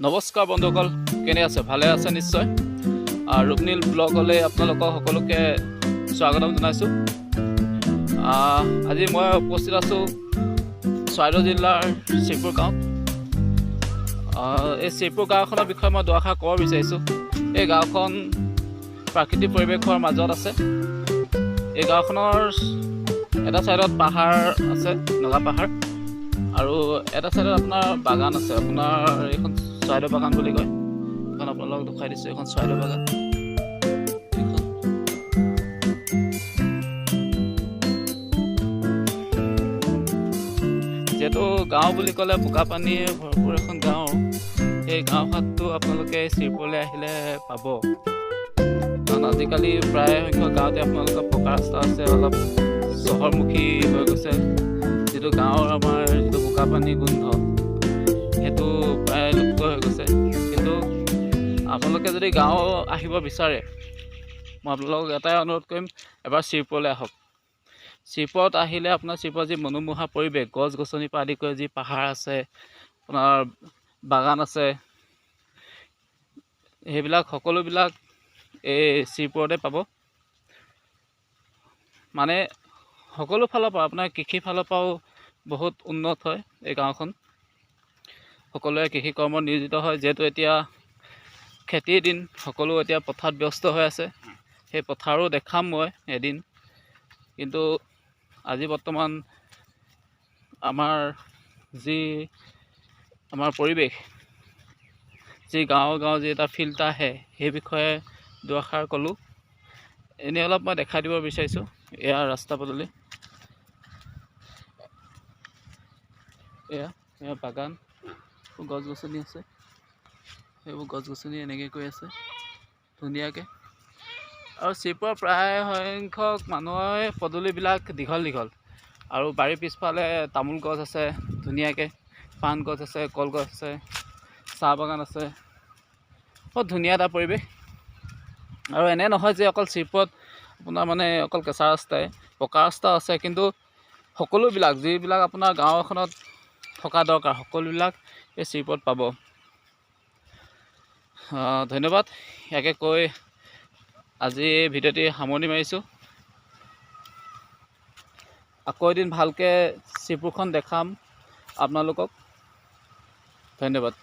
নমস্কাৰ বন্ধুসকল, কেনে আছে? ভালে আছে নিশ্চয়। ৰূপনীল ব্লগলৈ আপোনালোকক সকলোকে স্বাগতম জনাইছোঁ। আজি মই উপস্থিত আছোঁ চৰাইদেউ জিলাৰ শ্ৰীপুৰ গাঁৱত। এই শ্ৰীপুৰ গাঁওখনৰ বিষয়ে মই দুআষাৰ ক'ব বিচাৰিছোঁ। এই গাঁওখন প্ৰাকৃতিক পৰিৱেশৰ মাজত আছে। এই গাঁওখনৰ এটা ছাইডত পাহাৰ আছে, নগা পাহাৰ, আৰু এটা ছাইডত আপোনাৰ বাগান আছে। আপোনাৰ এইখন চৰাইদেউ বাগান বুলি কয়। এইখন আপোনালোকক দেখুৱাই দিছোঁ, এইখন চৰাইদেউ বাগান। এইখন যিহেতু গাঁও বুলি ক'লে বোকা পানীয়ে ভৰপূৰ এখন গাঁও, সেই গাঁওখনতো আপোনালোকে শ্ৰীপুৰলৈ আহিলে পাব। কাৰণ আজিকালি প্ৰায় সংখ্যক গাঁৱতে আপোনালোকৰ পকা ৰাস্তা আছে, অলপ চহৰমুখী হৈ গৈছে। যিটো গাঁৱৰ আমাৰ যিটো বোকা পানী গোন্ধ, সেইটো প্ৰায় লুপ্ত হৈ গৈছে। কিন্তু আপোনালোকে যদি গাঁও আহিব বিচাৰে, মই আপোনালোকক এটাই অনুৰোধ কৰিম, এবাৰ শ্ৰীপুৰলৈ আহক। শ্ৰীপুৰত আহিলে আপোনাৰ শ্ৰীপুৰৰ যি মনোমোহা পৰিৱেশ, গছ গছনিৰ পৰা আদি কৰি যি পাহাৰ আছে, আপোনাৰ বাগান আছে, সেইবিলাক সকলোবিলাক এই শ্ৰীপুৰতে পাব। মানে সকলো ফালৰ পৰা, আপোনাৰ কৃষিৰ ফালৰ পৰাও বহুত উন্নত হয় এই গাঁওখন। সকলোৱে কৃষি কৰ্মত নিয়োজিত হয়। যিহেতু এতিয়া খেতিৰ দিন, সকলো এতিয়া পথাৰত ব্যস্ত হৈ আছে। সেই পথাৰো দেখাম মই এদিন। কিন্তু আজি বৰ্তমান আমাৰ যি আমাৰ পৰিৱেশ, যি গাঁও গাঁও যি এটা ফিল্ড এটা আহে, সেই বিষয়ে দুআষাৰ ক'লোঁ। এনেই অলপ মই দেখাই দিব বিচাৰিছোঁ। এয়া ৰাস্তা পদূলি, এয়া এয়া বাগান, গছ গছনি আছে। সেইবোৰ গছ গছনি এনেকৈ কৰি আছে ধুনীয়াকৈ। আৰু শ্ৰীপুৰৰ প্ৰায় সংখ্যক মানুহৰ পদূলিবিলাক দীঘল দীঘল, আৰু বাৰীৰ পিছফালে তামোল গছ আছে ধুনীয়াকৈ, পাণ গছ আছে, কলগছ আছে, চাহ বাগান আছে। বহুত ধুনীয়া এটা পৰিৱেশ। আৰু এনে নহয় যে অকল শ্ৰীপুৰত আপোনাৰ মানে অকল কেঁচা ৰাস্তাই, পকা ৰাস্তাও আছে। কিন্তু সকলোবিলাক যিবিলাক আপোনাৰ গাঁও এখনত থকা দৰকাৰ, সকলোবিলাক এই শ্ৰীপুৰত পাব। ধন্যবাদ। ইয়াকে কৈ আজি এই ভিডিঅ'টি সামৰণি মাৰিছোঁ। আকৌ এদিন ভালকৈ শ্ৰীপুৰখন দেখাম আপোনালোকক। ধন্যবাদ।